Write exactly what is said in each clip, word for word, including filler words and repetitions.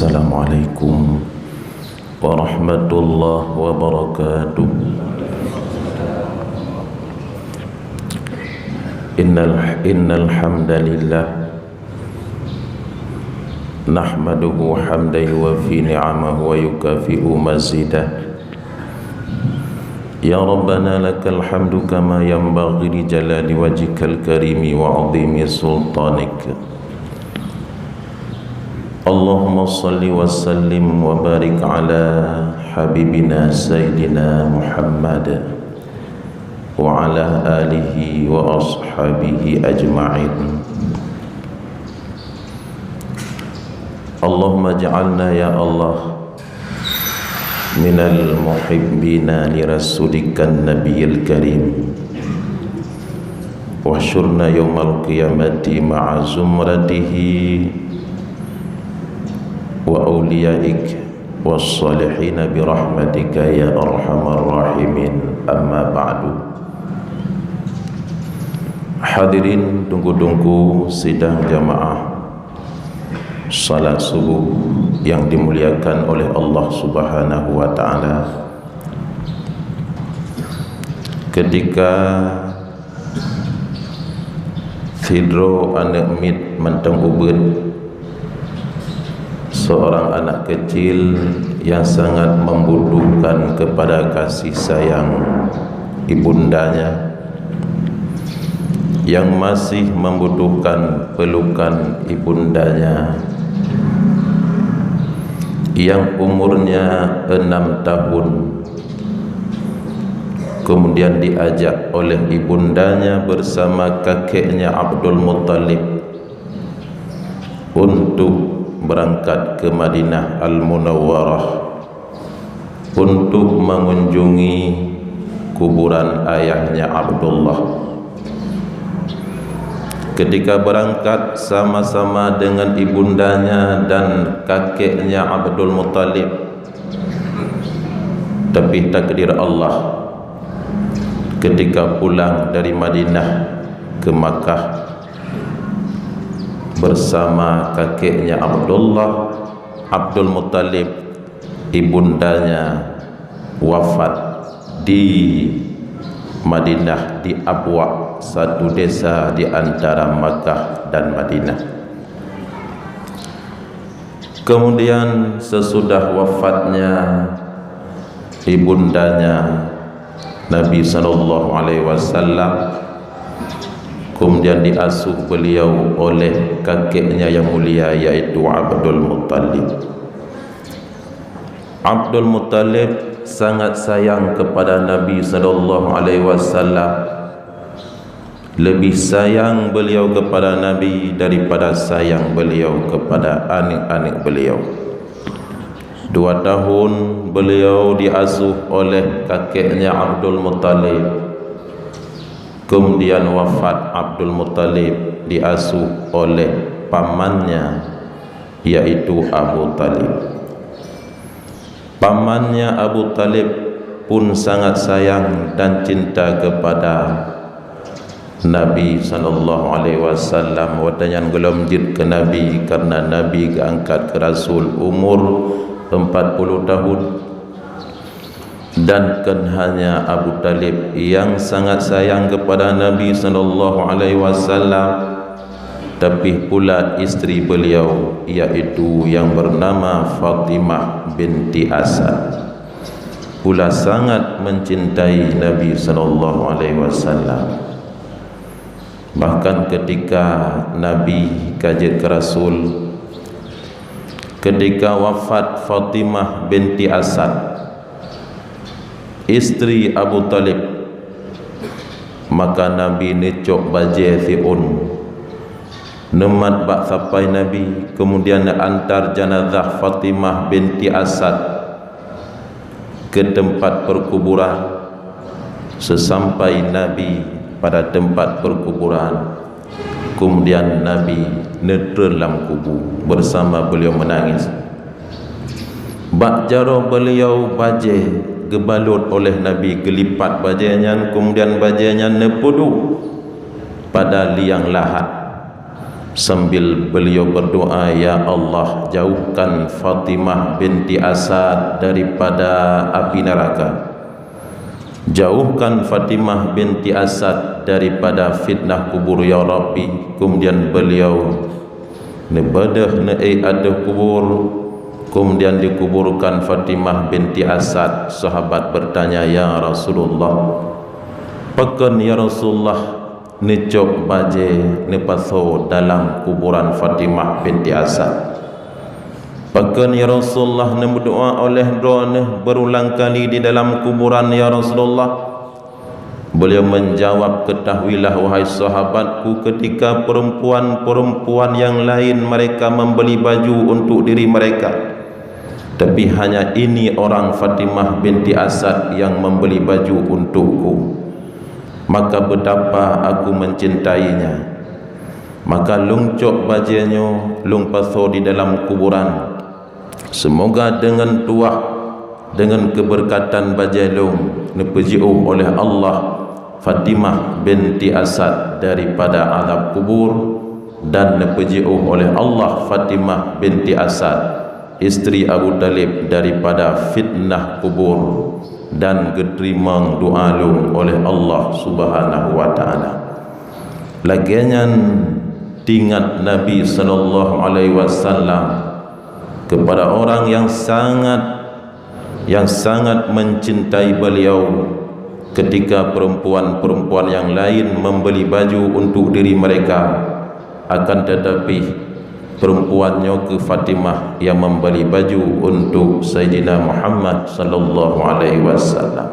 Assalamualaikum warahmatullahi wabarakatuh. Innal, innal hamdalillah. Nahmaduhu hamdan yuwafi ni'amahu wa yukafi'u mazidah. Ya Rabbana lakal hamdu kama yanbaghi li jalali wajhikal karimi wa azimi sultanik. Allahumma salli wa sallim wa barik ala habibina Sayyidina Muhammad wa ala alihi wa ashabihi ajma'in. Allahumma ja'alna ya Allah minal muhibbina li rasulikan nabiyil karim. Wahsyurna yaumal qiyamati ma'a zumratihi wa auliyaik was salihina bi rahmatika ya arhamar rahimin. Amma ba'du. Hadirin tungku-tungku sidang jamaah salat subuh yang dimuliakan oleh Allah Subhanahu wa taala. Ketika sidroe aneuk miet mantong ubeut, seorang anak kecil yang sangat membutuhkan kepada kasih sayang ibundanya, yang masih membutuhkan pelukan ibundanya, yang umurnya enam tahun, kemudian diajak oleh ibundanya bersama kakeknya Abdul Muttalib untuk berangkat ke Madinah Al-Munawwarah untuk mengunjungi kuburan ayahnya Abdullah. Ketika berangkat sama-sama dengan ibundanya dan kakeknya Abdul Muttalib, tapi takdir Allah, ketika pulang dari Madinah ke Makkah bersama kakeknya Abdullah, Abdul Muttalib, ibundanya wafat di Madinah, di Abwa, satu desa di antara Makkah dan Madinah. Kemudian sesudah wafatnya ibundanya, Nabi sallallahu alaihi wasallam, kemudian diasuh beliau oleh kakeknya yang mulia, yaitu Abdul Muttalib. Abdul Muttalib sangat sayang kepada Nabi sallallahu alaihi wasallam. Lebih sayang beliau kepada Nabi daripada sayang beliau kepada aneuk-aneuk beliau. Dua tahun beliau diasuh oleh kakeknya Abdul Muttalib. Kemudian wafat Abdul Muttalib, diasuh oleh pamannya, yaitu Abu Thalib. Pamannya Abu Thalib pun sangat sayang dan cinta kepada Nabi sallallahu alaihi wasallam. Watée nyan gohlom jeuet keu Nabi, karena Nabi geuangkat keu rasul umur empat puluh tahun. Dan kon hanya Abu Thalib yang sangat sayang kepada Nabi sallallahu alaihi wasallam, tapi pula istri beliau, yaitu yang bernama Fatimah binti Asad, pula sangat mencintai Nabi sallallahu alaihi wasallam. Bahkan ketika Nabi ka jeuet keu rasul, ketika wafat Fatimah binti Asad, istri Abu Thalib, maka Nabi neucok bajée siôn, neumat bak sapai Nabi, kemudian neuantar janazah Fatimah binti Asad ke tempat perkuburan. Sesampai Nabi pada tempat perkuburan, kemudian Nabi neutreun lam kubu, bersama beliau menangis. Bak jaroe beliau bajée geubalot oleh Nabi, geulipat bajée nyan, kemudian bajée nyan neupeuduek pada liang lahat. Sambil beliau berdoa, "Ya Allah, jauhkan Fatimah binti Asad daripada api neraka. Jauhkan Fatimah binti Asad daripada fitnah kubur, ya Rabbi." Kemudian beliau neubeudôh, neuék ateueh kubur, kemudian dikuburkan Fatimah binti Asad. Sahabat bertanya, "Ya Rasulullah, pakon ya Rasulullah neucok bajée neupasoe dalam kuburan Fatimah binti Asad? Pakon ya Rasulullah neumeudoá óh lheueh droeneuh beurulang kali di dalam kuburan ya Rasulullah?" Beliau menjawab, "Ketahuilah, wahai sahabatku, ketika perempuan-perempuan yang lain mereka membeli baju untuk diri mereka, tapi hanya ini orang Fatimah binti Asad yang membeli baju untukku. Maka betapa aku mencintainya. Maka lôn cok bajée nyoe, lôn pasoe di dalam kuburan. Semoga deungon tuwah, deungon keubeurkatan bajée lôn, neupeujiôh oleh Allah Fatimah binti Asad daripada azab kubur, dan neupeujiôh oleh Allah Fatimah binti Asad, istri Abu Thalib, daripada fitnah kubur, dan geuteurimong doá lôn oleh Allah Subhanahu wa Ta'ala." Lagée nyan teuingat Nabi sallallahu alaihi wasallam kepada orang yang sangat, yang sangat mencintai beliau, ketika perempuan-perempuan yang lain membeli baju untuk diri mereka, akan tetapi perempuan nyoe keuh Fatimah yang membeli baju untuk Saidina Muhammad sallallahu alaihi wasallam.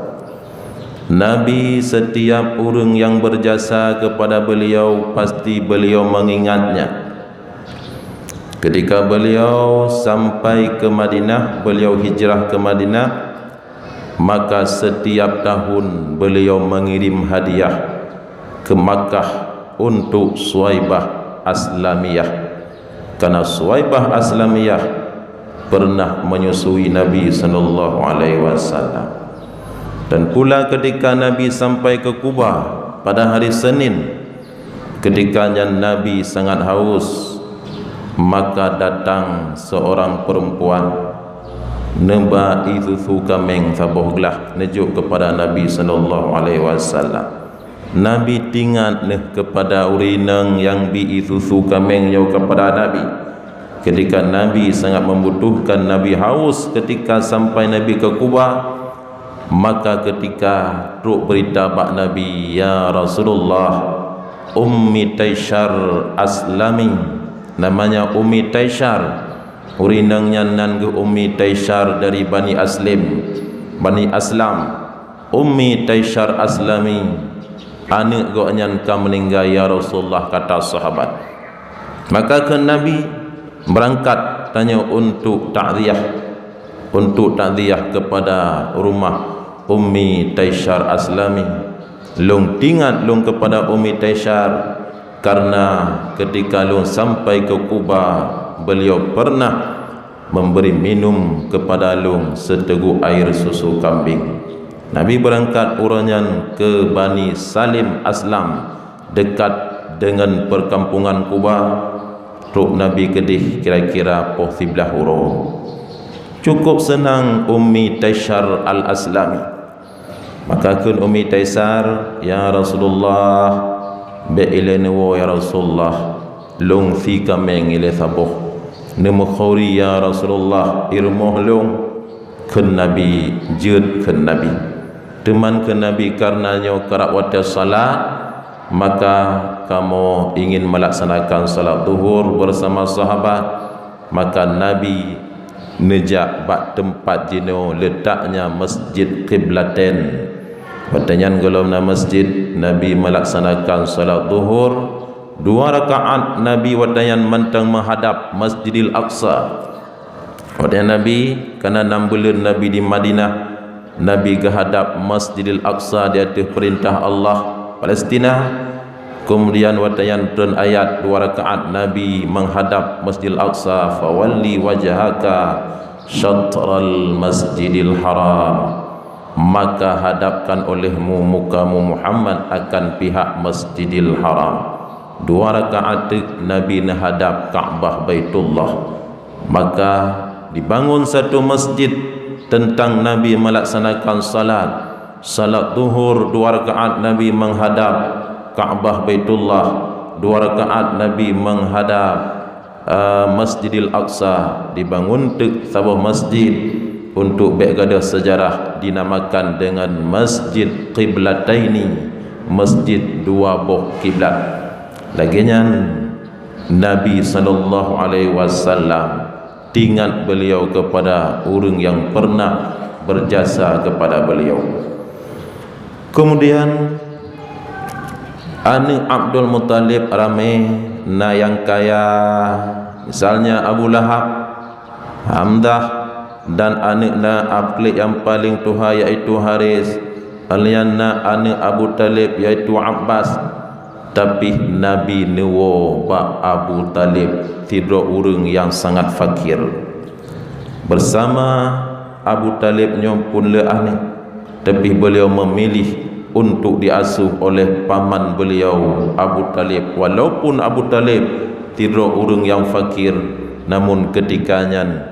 Nabi, setiap ureuëng yang berjasa kepada beliau, pasti beliau mengingatnya. Ketika beliau sampai ke Madinah, beliau hijrah ke Madinah, maka setiap tahun beliau mengirim hadiah ke Makkah untuk Suwaibah Aslamiyah. Karena Suwaibah Aslamiyah pernah menyusui Nabi sallallahu alaihi wasallam. Dan pula ketika Nabi sampai ke Kuba pada hari Senin, ketika nyan Nabi sangat haus, maka datang seorang perempuan neuba ié susu kaméng saboh glah neujok kepada Nabi sallallahu alaihi wasallam. Nabi teuingat neuh kepada ureuëng inong nyang bi ié susu kaméng nyoe kepada Nabi. Ketika Nabi sangat membutuhkan, Nabi haus ketika sampai Nabi ke Kuba, maka ketika trok beurita bak Nabi, "Ya Rasulullah, Ummi Taisar Aslami," namanya Ummi Taisar, ureuëng inong nyan nan geuh Ummi Taisar dari Bani Aslim, Bani Aslam. Ummi Taisar Aslami, aneuëk gobnyan ka meuninggai, ya Rasulullah, kata sahabat. Maka kheun Nabi, "Beurangkat tanyoe untuk takziah, untuk takziah kepada rumah Ummi Taisar Aslami. Lôn teuingat lôn kepada Ummi Taisar, karena ketika lôn sampai ke Kuba, beliau pernah memberi minum kepada lôn seuteugok air susu kambing." Nabi beurangkat uroe nyan keu Bani Salim Aslam, dekat deungon peukampongan Kuba. Trok Nabi keudeh kira-kira poh siblaih uroe. Cukup seunang Ummi Taisar Al-Aslami. Maka kheun Ummi Taisar, "Ya Rasulullah, bék ilée neuwoe, ya Rasulullah, lôn sie kaméng ilée saboh. Neumeukhuri, ya Rasulullah, ié rumoh lôn." Kheun Nabi, "Jeuet," kheun Nabi. Teuma kheun Nabi, "Karena nyoe karab watée salat, maka kamoe ingin melaksanakan salat zuhur bersama sahabat." Maka Nabi neujak bak teumpat jinoe, letaknya Masjid Qiblatain. Watée nyan gohlom na masjid, Nabi melaksanakan salat zuhur. Dua rakaat Nabi watée nyan mantong meuhadab Masjidil Aqsa. Watée Nabi, kana nam buleuen Nabi di Madinah, Nabi geuhadab Masjidil Aqsa di ateueh peurintah Allah Palestina. Keumudian watée nyan treun ayat, dua rakaat Nabi meuhadab Masjidil Aqsa, "Fawalli wajhaka syatral Masjidil Haram." Maka hadapkan olehmu mukamu Muhammad akan pihak Masjidil Haram. Dua rakaat teuk Nabi neuhadab Ka'bah Baitullah. Maka dibangun satu masjid tentang Nabi melaksanakan salat. Salat Zuhur dua rakaat Nabi menghadap Ka'bah Baitullah, dua rakaat Nabi menghadap, eh, Masjidil Aqsa. Dibangun teuk saboh masjid untuk bék gadôh sejarah dinamakan dengan Masjid Qiblataini, masjid dua boh kiblat. Lagée nyan Nabi sallallahu alaihi wasallam teuingat beliau kepada ureuëng yang pernah berjasa kepada beliau. Kemudian aneuëk Abdul Muthalib ramé, na nyang kaya, misalnya Abu Lahab, Hamzah, dan aneuëk na Abdul nyang paling tuha yaitu Haris, alian na aneuëk Abu Thalib yaitu Abbas. Tapi Nabi neuwoe bak Abu Thalib sidroe ureuëng nyang sangat fakir. Bersama Abu Thalib nyoe pun le aneuëk, tapi beliau memilih untuk diasuh oleh paman beliau Abu Thalib. Walaupun Abu Thalib sidroe ureuëng nyang fakir, namun ketika nyan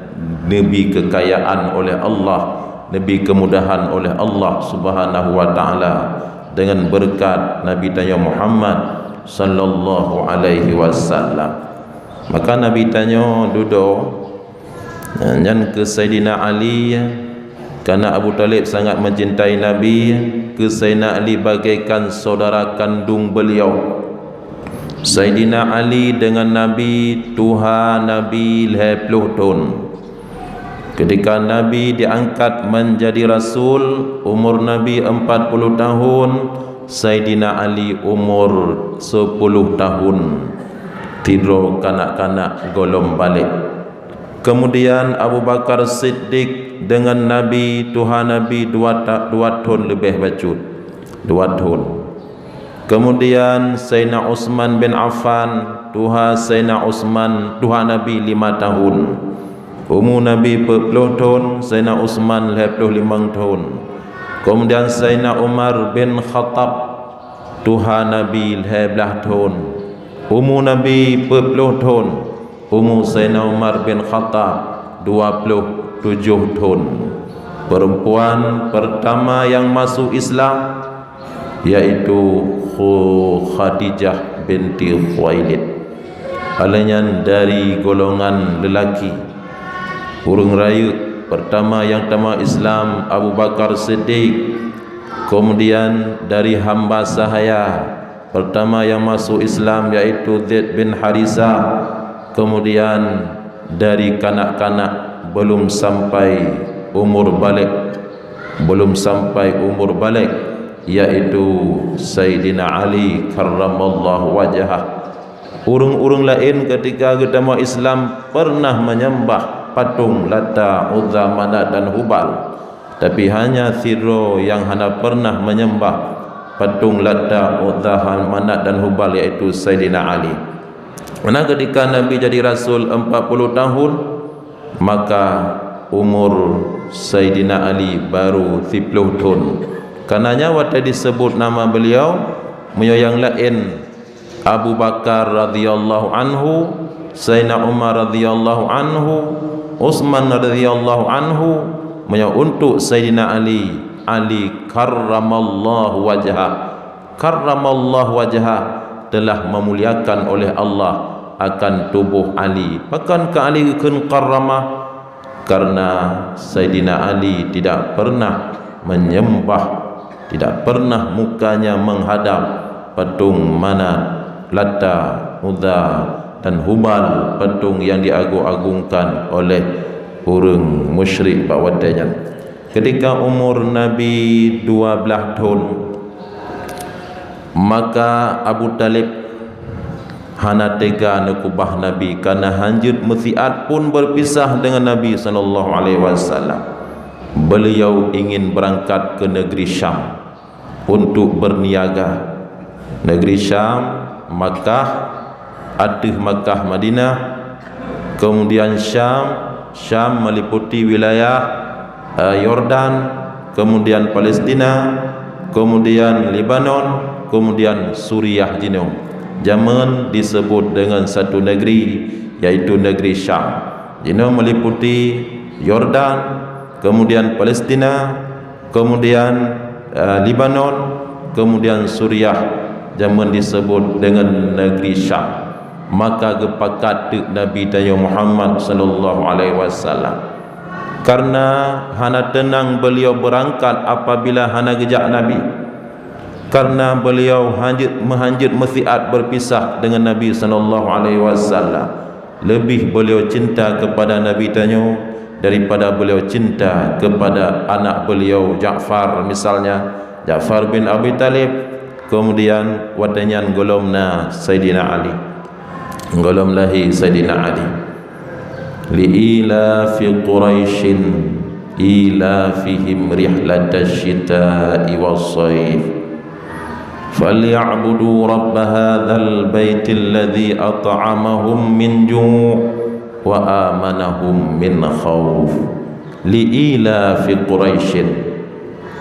neubri kekayaan oleh Allah, neubri kemudahan oleh Allah Subhanahu wa Taala dengan berkat Nabi tanyoe Muhammad sallallahu alaihi wasallam. Maka Nabi tanyoe dudoe, nyan keu Saidina Ali, karena Abu Thalib sangat mencintai Nabi, keu Saidina Ali bagaikan saudara kandung beliau. Saidina Ali dengan Nabi tuha Nabi lhée ploh thon. Ketika Nabi diangkat menjadi rasul, umur Nabi empat puluh tahun, Saidina Ali umur sepuluh tahun. Sidroe kanak-kanak gohlom balek. Kemudian Abu Bakar Siddiq dengan Nabi tuha Nabi dua ta-, dua thon leubeh bacut. Dua thon. Kemudian Saidina Utsman bin Affan, tuha Saidina Utsman, tuha Nabi lima tahun. Umu Nabi peuet ploh thon, Saidina Utsman lhée ploh limong thon. Kemudian Saidina Umar bin Khattab, tuha Nabi lhée blaih thon. Umu Nabi peuet ploh thon, umu Saidina Umar bin Khattab dua ploh tujoh thon. Perempuan pertama yang masuk Islam yaitu Khu-, Khadijah binti Khuwailid. Alheuh nyan dari golongan lelaki, ureuëng rayeuk pertama yang tamah Islam Abu Bakar Siddiq, kemudian dari hamba sahaya pertama yang masuk Islam yaitu Zaid bin Harisah, kemudian dari kanak-kanak belum sampai umur balek, belum sampai umur balek, yaitu Saidina Ali karramallahu wajhah. Ureuëng-ureuëng laén ketika geutamah Islam pernah menyembah patung Lata, Uzza, Manat dan Hubal. Tapi hanya sidroe nyang hana pernah menyembah patung Lata, Uzza, Manat dan Hubal, yaitu Saidina Ali. Karena ketika Nabi jadi rasul empat puluh tahun, maka umur Saidina Ali baru siploh thon. Karenanya watée disebut nama beliau, meunyoe nyang laén Abu Bakar radhiyallahu anhu, Saidina Umar radhiyallahu anhu, Utsman radhiyallahu anhu, meunyoe untuk Saidina Ali, Ali karramallahu wajhah. Karramallahu wajhah, telah memuliakan oleh Allah akan tuboh Ali. Pakon keu Ali geukheun karramah? Karena Saidina Ali tidak pernah menyembah, tidak pernah mukanya menghadap patung Manat, Lata, Uzza, dan Hubal, patung yang diagung-agungkan oleh ureuëng musyrik bak watée nyan. Ketika umur Nabi dua belas thon, maka Abu Thalib hana tega neukeubah Nabi, karena hanjeuet meusiat pun berpisah dengan Nabi sallallahu alaihi wasallam. Beliau ingin berangkat ke negeri Syam untuk berniaga. Negeri Syam, Makkah, ateueh Makkah Madinah, kemudian Syam, Syam meliputi wilayah, eh, Yordan, kemudian Palestina, kemudian Lebanon, kemudian Suriah jinoe. Jameun disebut dengan satu negeri, yaitu negeri Syam. Jinoe meliputi Yordan, kemudian Palestina, kemudian, eh, Lebanon, kemudian Suriah, jameun disebut dengan negeri Syam. Maka geupakat teuk Nabi tanyoe Muhammad sallallahu alaihi wasallam. Karena hana teunang beliau beurangkat apabila hana geujak Nabi. Karena beliau hanjeuet, meuhanjeuet meusiat berpisah dengan Nabi sallallahu alaihi wasallam. Lebih beliau cinta kepada Nabi tanyoe daripada beliau cinta kepada anak beliau Ja'far, misalnya Ja'far bin Abi Thalib, kemudian watée nyan gohlom na Saidina Ali. Gohlom lahé Saidina Ali. Li'ilafi Quraisyin ilafihim rihlatasyita'i wassaif. Falya'budu rabb hadzal baitil ladzi at'amahum min ju' wa amanahum min khauf. Li'ilafi Quraisyin,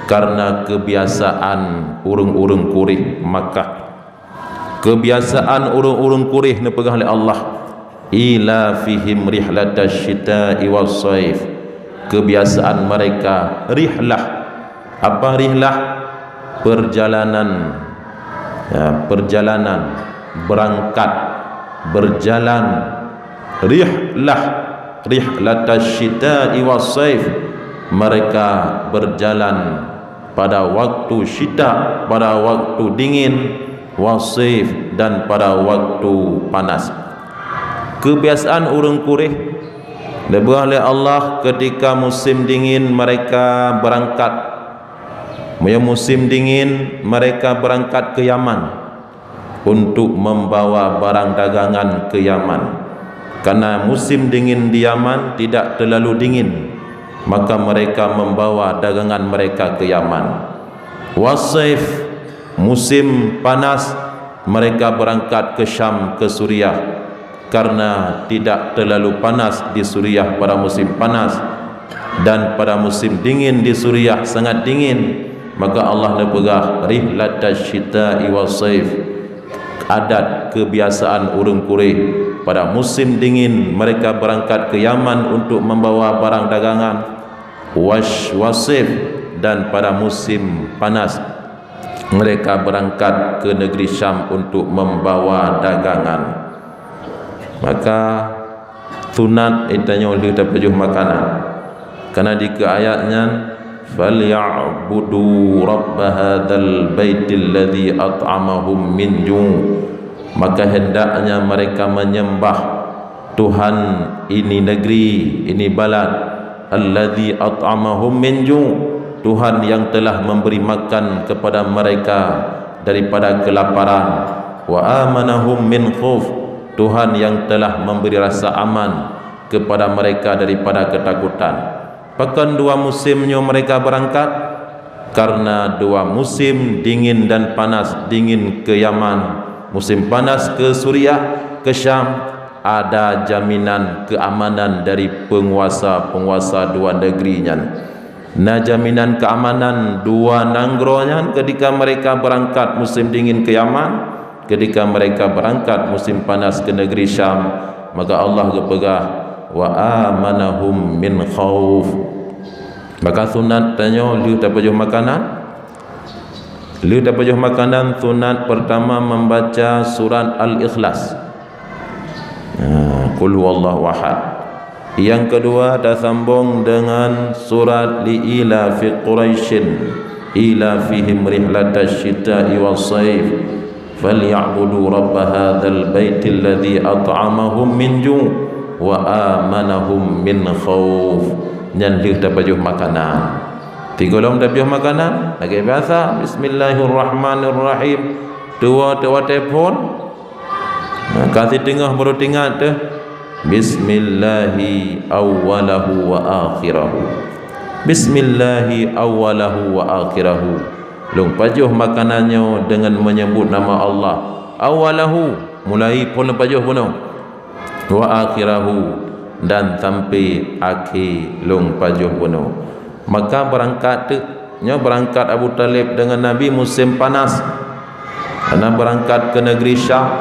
karena kebiasaan ureuëng-ureuëng Quraisy Makkah. Kebiasaan ureuëng-ureuëng Quraisy neupeugah lé Allah, ilafihim rihlatasyita'i wassaif. Kebiasaan mereka rihlah. Apa rihlah? Perjalanan. Ya, perjalanan, berangkat, berjalan. Rihlah, rihlatasyita'i wassaif. Mereka berjalan pada waktu syita, pada waktu dingin, wasif, dan pada waktu panas. Kebiasaan ureuëng Quraisy, neupeugah lé Allah, ketika musim dingin mereka berangkat. Meunyoe musim dingin, mereka berangkat ke Yaman untuk membawa barang dagangan ke Yaman. Karena musim dingin di Yaman tidak terlalu dingin, maka mereka membawa dagangan mereka ke Yaman. Wasaif, musim panas, mereka berangkat ke Syam, ke Suriah. Karena tidak terlalu panas di Suriah pada musim panas, dan pada musim dingin di Suriah sangat dingin, maka Allah neupeugah, rihlatasyita'i wassaif. Adat kebiasaan ureuëng Quraisy, pada musim dingin mereka berangkat ke Yaman untuk membawa barang dagangan, was-, wasif, dan pada musim panas mereka berangkat ke negeri Syam untuk membawa dagangan. Maka sunat geutanyoe lheueh tapajoh makanan. Karena dikeue ayat nyan, "Falya'budu rabb hadzal baitil ladzi at'amahum min ju'." Maka hendaknya mereka menyembah Tuhan ini negeri, ini balad, alladzi at'amahum min ju', Tuhan yang telah memberi makan kepada mereka daripada kelaparan, wa amanahum min khauf, Tuhan yang telah memberi rasa aman kepada mereka daripada ketakutan. Pakon dua musim nyoe mereka berangkat? Karena dua musim, dingin dan panas, dingin ke Yaman, musim panas ke Suriah, ke Syam, ada jaminan keamanan dari penguasa-penguasa dua negeri nyan. Na jaminan keamanan dua nanggroe nyan ketika mereka berangkat musim dingin ke Yaman, ketika mereka berangkat musim panas ke negeri Syam, maka Allah geupeugah, "Wa amanahum min khauf." Maka sunat tanyoe lheueh tapajoh makanan. Lheueh tapajoh makanan, sunat pertama membaca surat Al-Ikhlas. Ha, Qul huwallahu ahad. Yang kedua, tasambong dengan surat Li ila fi Quraisyin, ila fihim rihlatasyita'i wassaif, falyabudu rabb hadzal baitil ladzi at'amahum min ju' wa amanahum min khauf. Nyan lheueh tapajoh makanan. Tigohlom tapajoh makanan, lagée biasa, bismillahirrahmanirrahim. Tuwo teuk watée phon, nah, ka siteungoh baru teuingat teuh, bismillahi awwalahu wa akhirahu. Bismillahi awwalahu wa akhirahu. Lôn pajoh makanan nyoe deungon meunyeubot nama Allah. Awwalahu, mulai phon lôn pajoh bunoe. Wa akhirahu, dan sampai akhé lôn pajoh bunoe. Maka beurangkat teuk, nyoe beurangkat Abu Thalib deungon Nabi musim panas. Karena beurangkat keu negeri Syam,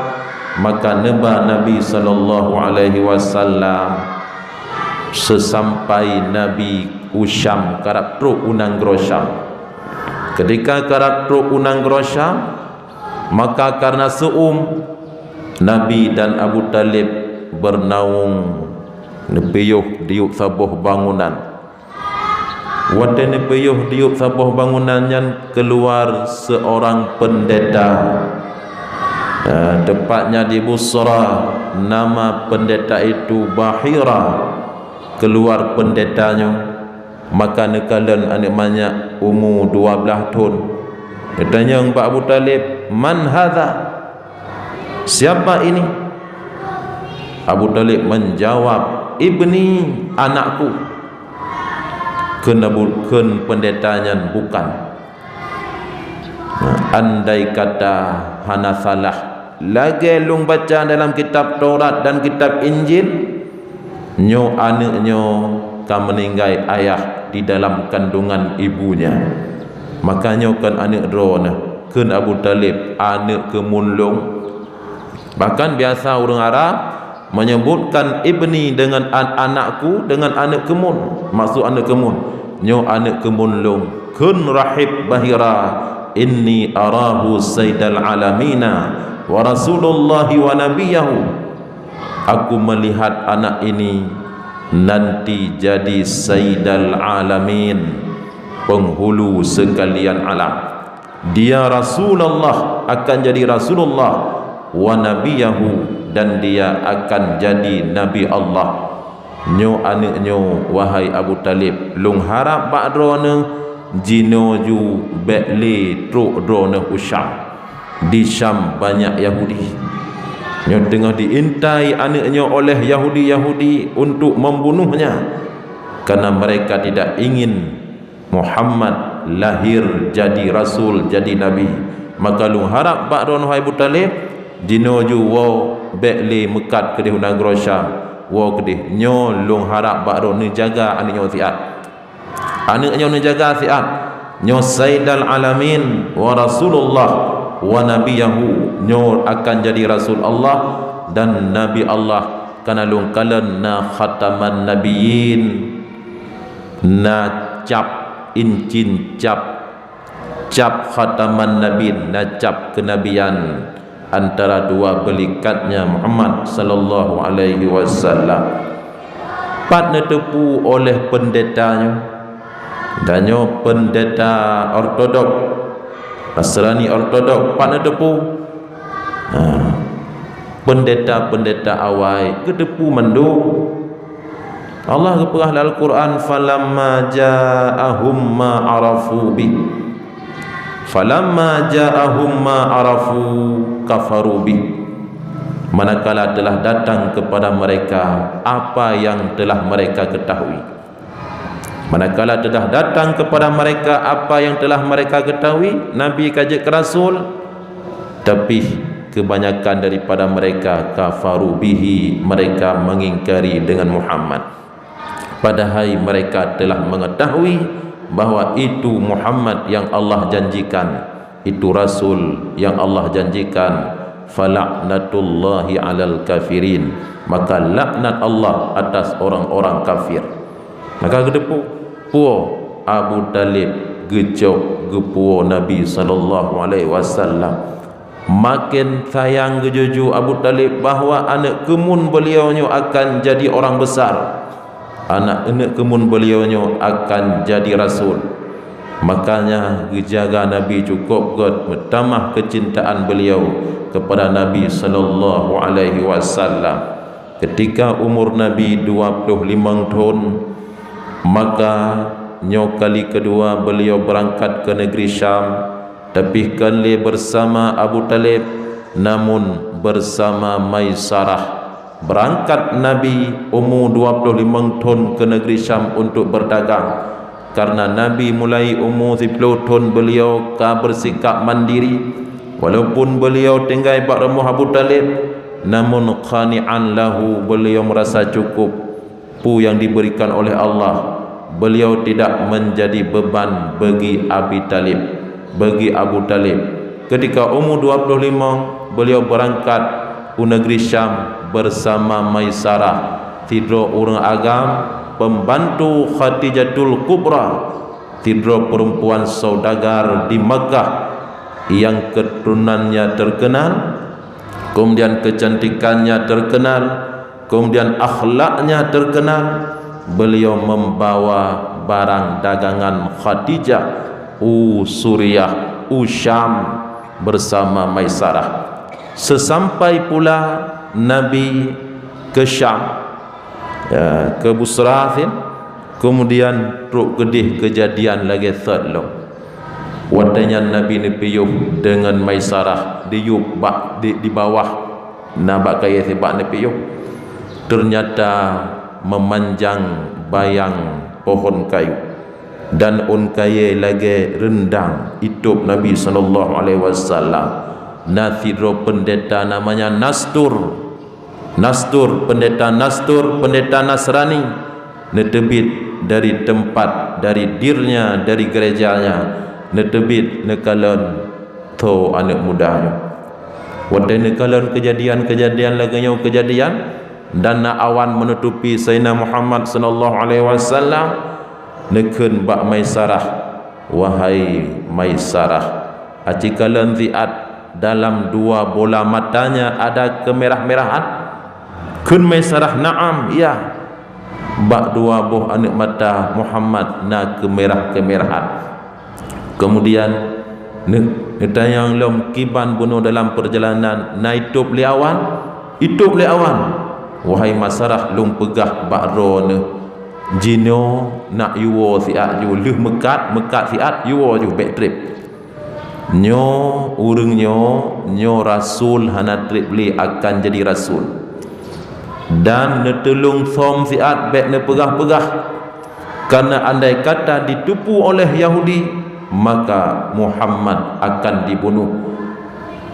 Maka neuba Nabi sallallahu alaihi wasallam seusampai Nabi u Syam, karab trok u nanggroe Syam. Ketika karab trok u nanggroe Syam, maka karena seu'uem, Nabi dan Abu Thalib beureunaung neupiôh diyueb saboh bangunan. Watée neupiôh diyueb saboh bangunan nyan, keuluar seurang peundeta. Eh, teupatnya di Busra, nama peundeta itu Bahira. Keuluar peundeta nyoe, maka neukalon aneuëk manyak umu dua blaih thon. Geutanyong bak Abu Thalib, "Man hadza?" "Siapa ini?" Abu Thalib menjawab, "Ibni, anakku." Kheun Abu, kheun peundeta nyan, "Bukan. Andai kata hana salah, lagée lôn baca dalam kitab Taurat dan kitab Injil, nyoe aneuëk nyoe ka meuninggai ayah di dalam kandungan ibunya. Maka nyoe kon aneuëk droeneuh," kheun Abu Thalib, "aneuëk keumuen lôn." Bahkan biasa ureuëng Arab menyebutkan ibni dengan an-, anakku, dengan aneuëk keumuen, maksud aneuëk keumuen, "Nyoe aneuëk keumuen lôn." Kheun rahib Bahira, "Inni arahu sayyidal alamina wa rasulullahi wa nabiyahu." Aku melihat anak ini nanti jadi sayyidal alamin, penghulu sekalian alam. Dia Rasulullah, akan jadi Rasulullah, wa nabiyahu, dan dia akan jadi Nabi Allah. Nyoe aneuëk nyoe, wahai Abu Thalib, lôn harab bak droeneuh, jinoe ju bék lé trok droeneuh u Syam. Di Syam banyak Yahudi. Nyoe teungoh diintai aneuëk nyoe oleh Yahudi-Yahudi untuk membunuhnya, karena mereka tidak ingin Muhammad lahir jadi rasul, jadi nabi. Maka lôn harab bak droeneuh, hai Abu Thalib, jinoe ju woe bék lé meukat keudeh u nanggroe Syam, woe keudeh. Nyoe lôn harab bak droeneuh, jaga aneuëk nyoe siat. Aneuëk nyoe neujaga siat. Nyoe Saidal Alamin wa Rasulullah wa Nabiyahu. Nyoe akan jadi Rasul Allah dan Nabi Allah. Kana lôn kalon na khataman nabiyyin, na cap, incin cap, cap khataman nabiyyin, na cap kenabian antara dua beulikatnya Muhammad sallallahu alaihi wasallam. Pat neuteupeue oleh peundeta nyoe, dan nyoe peundeta ortodok, Nasrani ortodok, pat neuteupeue. Nah, peundeta-peundeta awai geuteupeue mandum. Allah geupeugah lam Al-Quran, "Falamma ja'ahum ma arafu bih. Falamma ja'ahum ma arafu kafaru bih." Manakala telah datang kepada mereka apa yang telah mereka ketahui. Manakala telah datang kepada mereka apa yang telah mereka ketahui, Nabi ka jeuet keu rasul, tapi kebanyakan daripada mereka kafaru bihi, mereka mengingkari dengan Muhammad. Padahai mereka telah mengetahui bahwa itu Muhammad yang Allah janjikan, itu rasul yang Allah janjikan. Fala'natullahi 'alal kafirin, maka laknat Allah atas orang-orang kafir. Maka geuteupeue, puwoe Abu Thalib geucok geupuwoe Nabi sallallahu alaihi wasallam. Maken sayang geujuju Abu Thalib bahwa aneuëk keumuen beuliau nyoe akan jadi orang besar. Aneuëk keumuen beuliau nyoe akan jadi rasul. Makanya geujaga Nabi cukôp gét, meutamah keucintaan beuliau kepada Nabi sallallahu alaihi wasallam. Ketika umur Nabi dua puluh limong thon, maka nyoe kali keudua beliau beurangkat keu neugri Syam, tapi kon lé beusama Abu Thalib, namun beusama Maisarah. Beurangkat Nabi umu dua puluh limong thon keu neugri Syam untuk beurdagang. Kareuna Nabi mulai umu siplôh thon beliau ka beusikap mandiri, walaupun beliau tinggai bak rumoh Abu Thalib, namun qani'an lahu, beliau meurasa cukup peue nyang diberikan oleh Allah. Beliau tidak menjadi beban bagi Abi Thalib, bagi Abu Thalib. Ketika umu dua puluh limong, beliau beurangkat u negeri Syam bersama Maisarah, sidroe ureuëng agam, pembantu Khadijatul Kubra, sidroe perempuan saudagar di Makkah yang keturunannya terkenal, kemudian kecantikannya terkenal, kemudian akhlaknya terkenal. Beliau membawa barang dagangan Khadijah u Suriah, u Syam bersama Maisarah. Sesampai pula Nabi ke Syam, ya, ke Busra, kemudian trok keudeh kejadian lagée thot lom. Watée nyan Nabi neupiôh deungon Maisarah diyueb bak di, di bawah, na bak kayée sibak neupiôh. Ternyata memanjang bayang pohon kayu dan ôn kayée lagée rendang itôb Nabi sallallahu alaihi wasallam. Na sidroe pendeta namanya Nastur. Nastur, pendeta Nastur, pendeta Nasrani, neuteubiet dari tempat, dari dirnya, dari gerejanya, neuteubiet neukalon tho aneuëk muda nyoe. Watée neukalon kejadian-kejadian lagée nyoe kejadian, dan na awan meunutupi Saidina Muhammad sallallahu alaihi wasallam, neukheun bak Maisarah, "Wahai Maisarah, aci kalon siat dalam dua bola matanya ada kemerah-merahan?" Kheun Maisarah, "Na'am, iya. Bak dua boh aneuëk mata Muhammad na kemerah-kemerahan." Kemudian, ne-, neutanyong lom kiban bunoe dalam perjalanan na itôb lé awan? Itôb lé awan. "Wahai Maisarah, lôn peugah bak droeneuh, jinoe nak yuwoe siat ju, lheueh meukat, meukat siat yuwoe ju, bék treb. Nyoe ureuëng nyoe, nyoe rasul hana treb lé akan jadi rasul. Dan neuteulông som siat bék neupeugah-peugah, karena andai kata diteupeu oleh Yahudi, maka Muhammad akan dibunuh."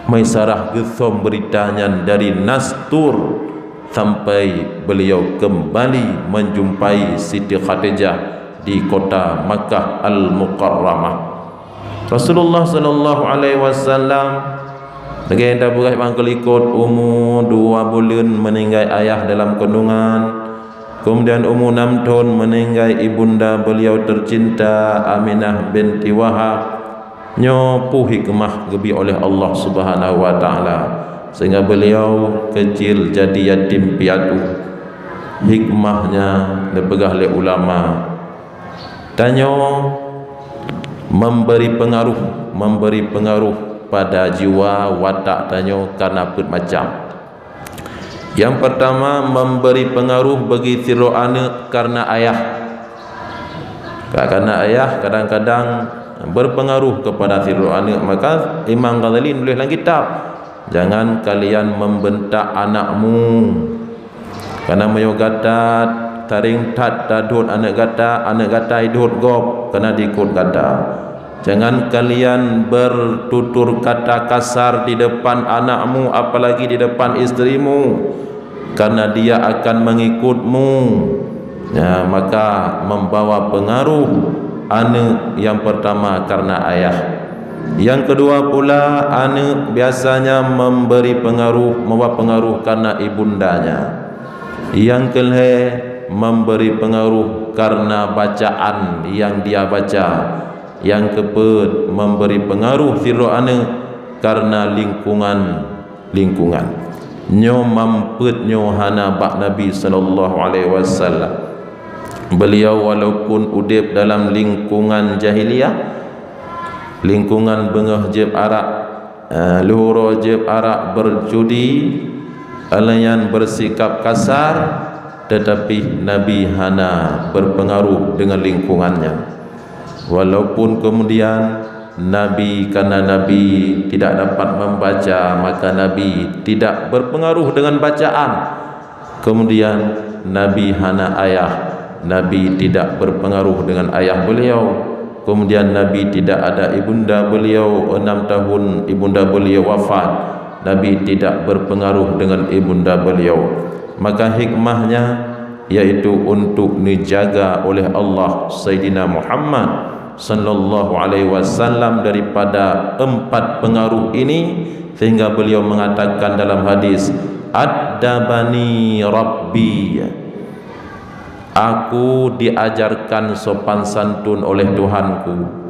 Maisarah geusom beurita nyan dari Nastur sampai beliau kembali menjumpai Siti Khadijah di kota Makkah Al-Mukarramah. Rasulullah sallallahu alaihi wasallam lagée tapeugah bak keulikot umu dua buleuen meuninggai ayah dalam kandungan, kemudian umu nam thon meuninggai ibunda beliau tercinta Aminah binti Wahab. Nyoe peue hikmah geubi oleh Allah Subhanahu wa Taala sehingga beliau kecil jadi yatim piatu. Hikmahnya dipeugah lé ulama, tanyoe memberi pengaruh, memberi pengaruh pada jiwa watak tanyoe karena peuet macam. Yang pertama, memberi pengaruh bagi sidroe aneuëk karena ayah. Karena ayah kadang-kadang berpengaruh kepada sidroe aneuëk. Maka Imam Ghazali nulis dalam kitab, "Jangan kalian membentak anakmu. Karena meunyoe gata taring that tadhôt aneuëk gata, aneuëk gata idhôt gob, karena diikot gata. Jangan kalian bertutur kata kasar di depan anakmu, apalagi di depan istrimu, karena dia akan mengikutmu." Ya, maka membawa pengaruh aneuëk yang pertama karena ayah. Yang kedua pula, aneuëk biasanya memberi pengaruh, membawa pengaruh karena ibundanya. Yang kelhée, memberi pengaruh karena bacaan yang dia baca. Yang keupeuet, memberi pengaruh sidroe aneuëk karena lingkungan, lingkungan. Nyoe mampet nyoe hana bak Nabi sallallahu alaihi wasallam. Beliau walaupun udeb dalam lingkungan jahiliyah, lingkungan beungoh jieb arak, eh, lheueh uroe jieb arak, berjudi, alayan bersikap kasar, tetapi Nabi hana berpengaruh dengan lingkungannya. Walaupun kemudian Nabi, karena Nabi tidak dapat membaca, maka Nabi tidak berpengaruh dengan bacaan. Kemudian Nabi hana ayah, Nabi tidak berpengaruh dengan ayah beliau. Kemudian Nabi tidak ada ibunda beliau, enam tahun ibunda beliau wafat. Nabi tidak berpengaruh dengan ibunda beliau. Maka hikmahnya yaitu untuk dijaga oleh Allah Sayyidina Muhammad sallallahu alaihi wasallam daripada empat pengaruh ini, Sehingga beliau mengatakan dalam hadis, "Addabani Rabbi." Aku diajarkan sopan santun oleh Tuhanku.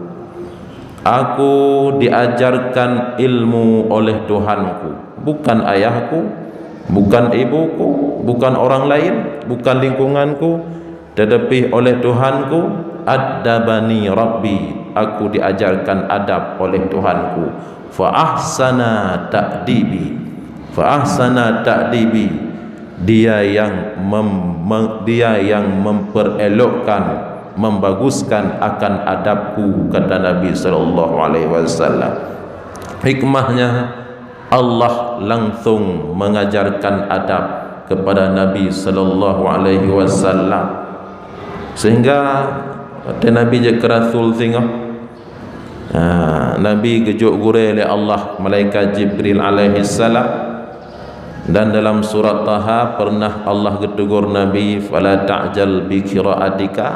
Aku diajarkan ilmu oleh Tuhanku. Bukan ayahku, bukan ibuku, bukan orang lain, bukan lingkunganku, tetapi oleh Tuhanku. "Addabani Rabbi." Aku diajarkan adab oleh Tuhanku. "Fa ahsana ta'dibi." "Fa ahsana ta'dibi." Dia yang mem-, me-, dia yang memperelokkan, membaguskan akan adabku, kata Nabi sallallahu alaihi wasallam. Hikmahnya, Allah langsung mengajarkan adab kepada Nabi sallallahu alaihi wasallam. Sehingga watèe Nabi jeuet keu rasul singoh, ha, Nabi geujok gurèe lé Allah, malaikat Jibril alaihissalam. Dan dalam surat Taha pernah Allah geutegur Nabi, "Fala ta'jal bi qira'atika."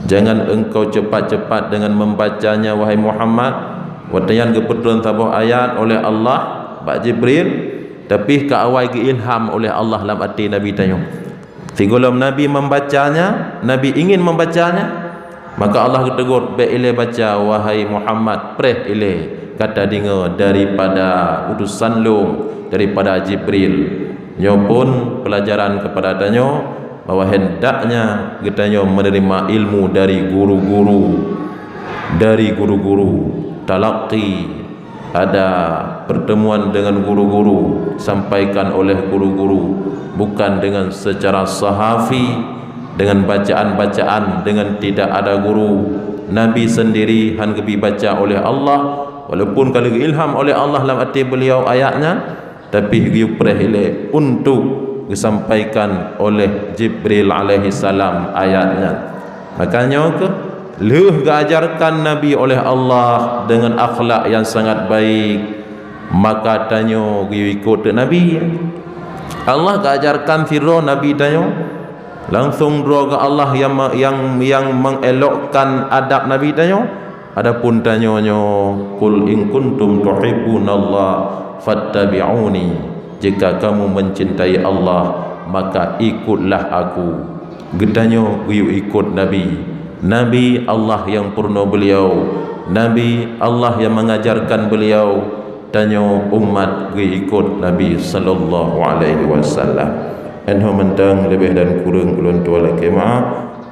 Jangan engkau cepat-cepat dengan membacanya, wahai Muhammad. Watèe nyan geupeutron saboh ayat oleh Allah bak Jibril, tapi ka awai geuilham oleh Allah lam até Nabi tanyoe. Sigohlom Nabi membacanya, Nabi ingin membacanya, maka Allah geutegur, "Bèk ilèe baca, wahai Muhammad, preh ilèe ka tadeungoe daripada utusan lôn, daripada Jibril." Nyoe pun pelajaran kepada tanyoe, bahwa hendaknya geutanyoe menerima ilmu dari guru-guru, dari guru-guru, talaqi, ada pertemuan dengan guru-guru, sampaikan oleh guru-guru, bukan dengan secara sahafi, dengan bacaan-bacaan, dengan tidak ada guru. Nabi sendiri han geubi baca oleh Allah, walaupun ka lheueh ilham oleh Allah lam até beliau ayat nyan, tapi geuyue preh ilèe untuk geusampaikan oleh Jibril alaihissalam ayat nyan. Maka nyoe keuh lheueh geuajarkan Nabi oleh Allah dengan akhlak yang sangat baik, maka tanyoe geuyue ikot teuk Nabi. Allah geuajarkan sidroe Nabi tanyoe, langsung droe geuh Allah yang me-, yang, yang mengelokkan adab Nabi tanyoe. Adapun tanyoe nyoe, "Qul in kuntum tuhibbunallah fattabi'uni." Jika kamu mencintai Allah, maka ikutlah aku. Geutanyoe geuyue ikot Nabi. Nabi Allah yang peurunoe beliau. Nabi Allah yang mengajarkan beliau. Tanyoe umat geuikot Nabi sallallahu alaihi wasallam. Nyoe mantong, leubeh dan kureueng ulôn tuan lakèe meu'ah.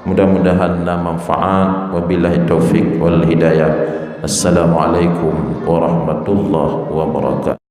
Mudah-mudahan na manfaat. Wabillahi taufik wal hidayah. Assalamualaikum warahmatullahi wabarakatuh.